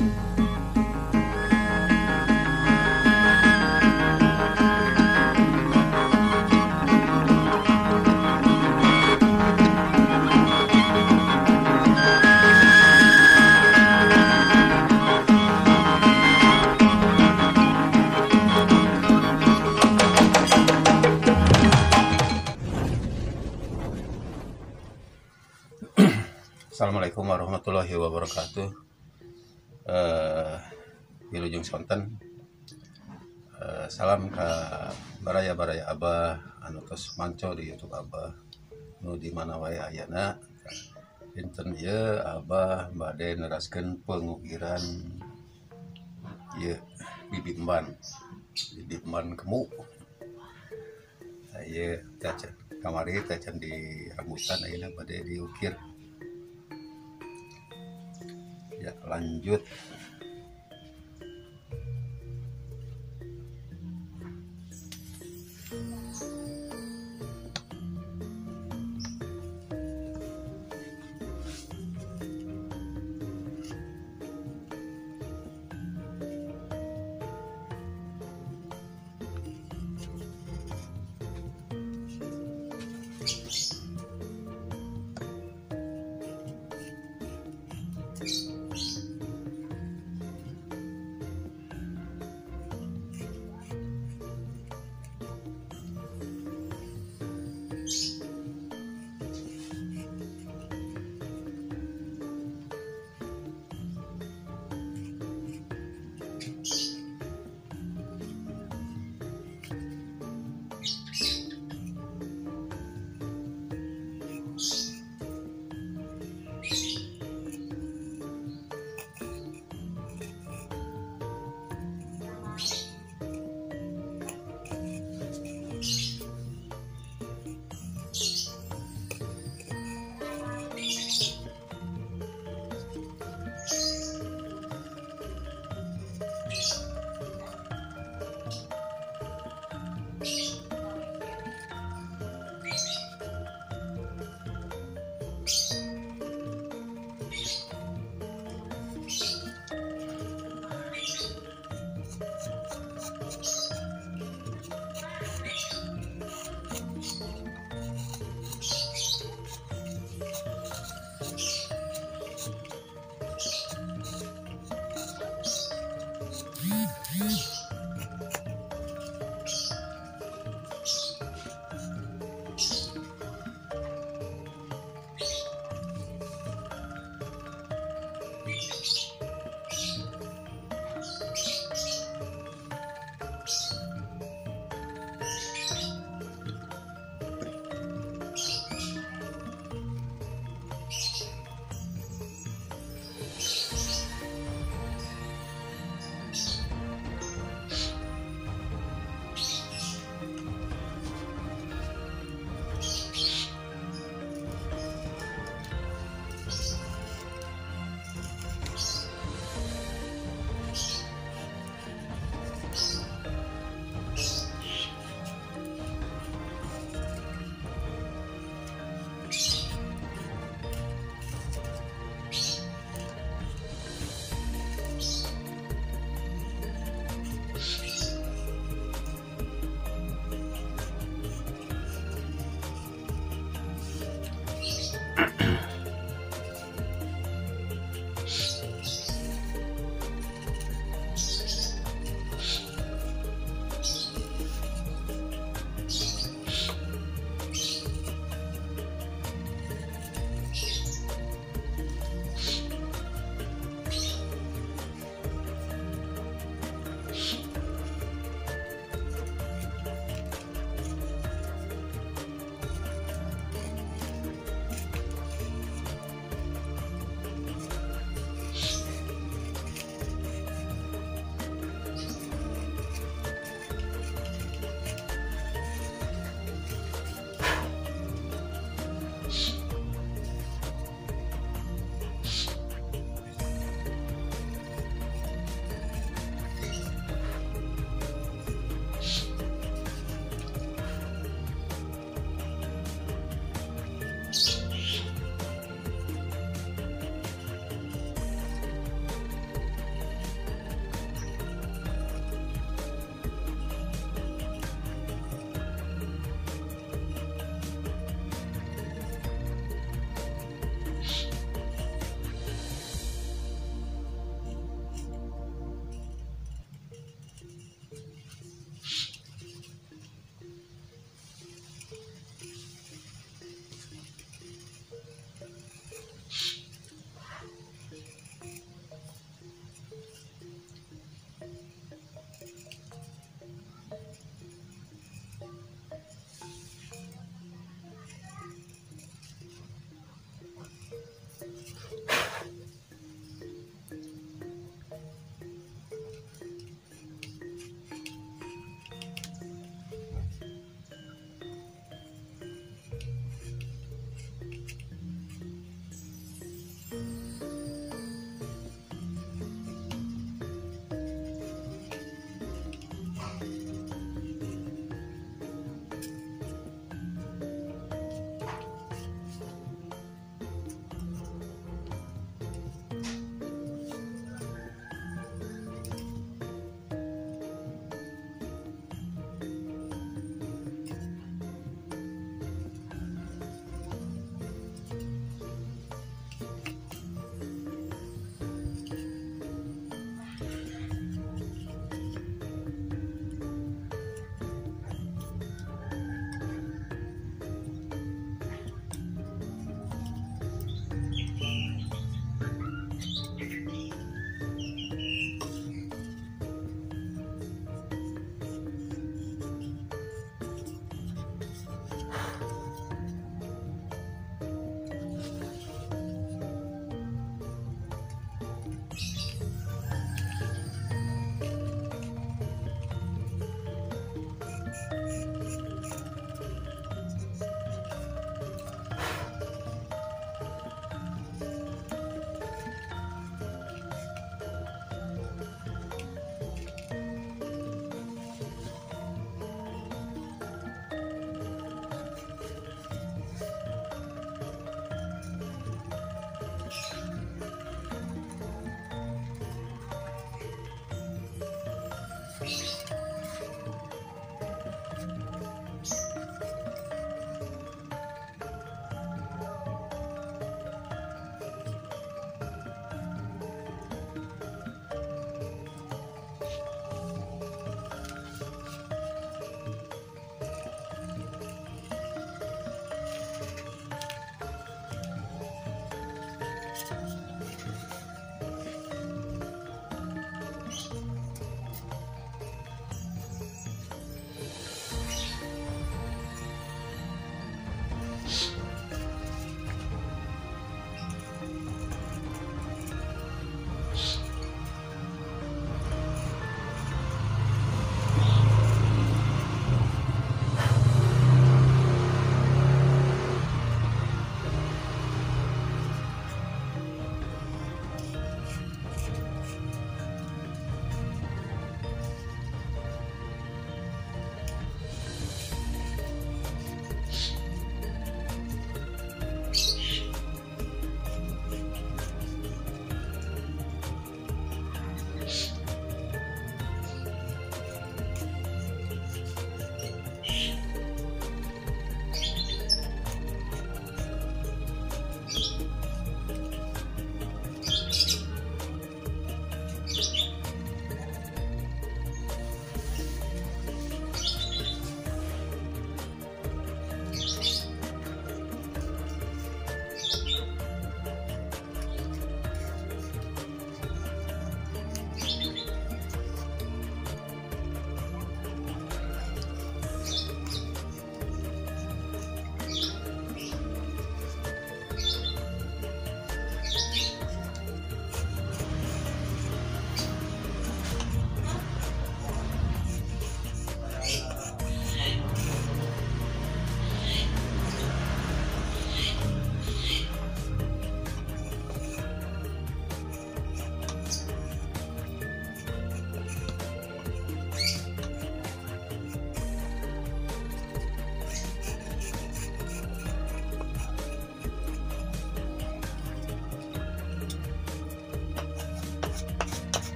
Assalamualaikum warahmatullahi wabarakatuh. Wilujeng sonten. Salam ka baraya-baraya Abah anu tos manco di YouTube Abah nu di mana wae ayana. Dinten ieu Abah bade neraskeun pengukiran ieu bibi emban. Bibi emban kemu. Ieu teh kamari teh can di rambutan, ayeuna bade diukir. Ya, lanjut.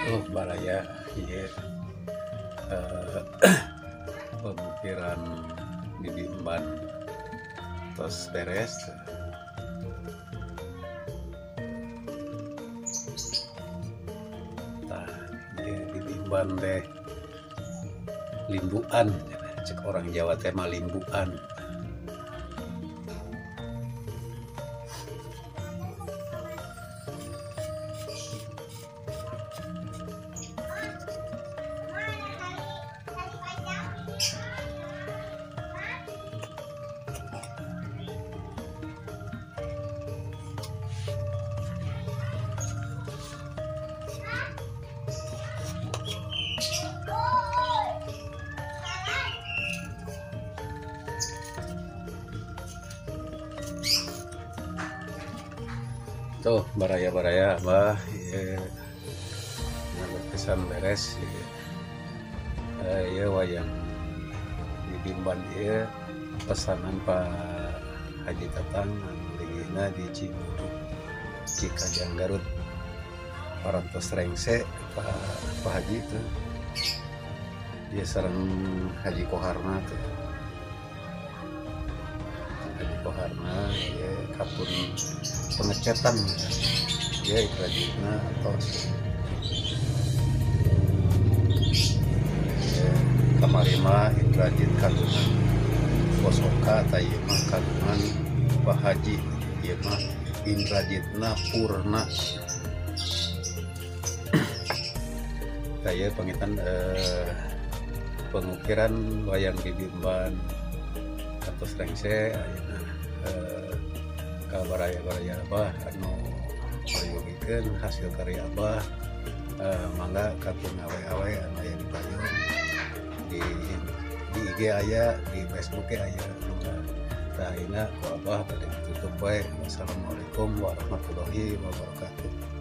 Tuh baraya ieu pengukiran Bibi Emban tos beres. Tah ieu Bibi Emban teh limbukan, cek orang Jawa teh mah limbukan. Tuh baraya-baraya Abah lukisan beres ya wayang Bibi Emban ieu pesanan Pak Haji Tatang anu linggihna di Cibudug Cikajang Garut. Parantos rengse Pak Haji itu dia sareng Haji Koharna tuh. Haji Koharna ya kapun pengecetan ya Indrajitna atos ya, kamari mah Indrajit kagungan Bosoka ta ieu mah kagungan Pak Haji ieu mah Indrajitna Purna. Tah ieu pangitan pengukiran wayang Bibi Emban atos rengse ayeuna ka baraya-baraya Abah anu prayogikeun hasil karya Abah, mangga katun awe-awe anu aya di payun di IG aya, di Facebook aya, mangga. Tah ayeuna ku Abah bade ditutup wae. Wassalamualaikum warahmatullahi wabarakatuh.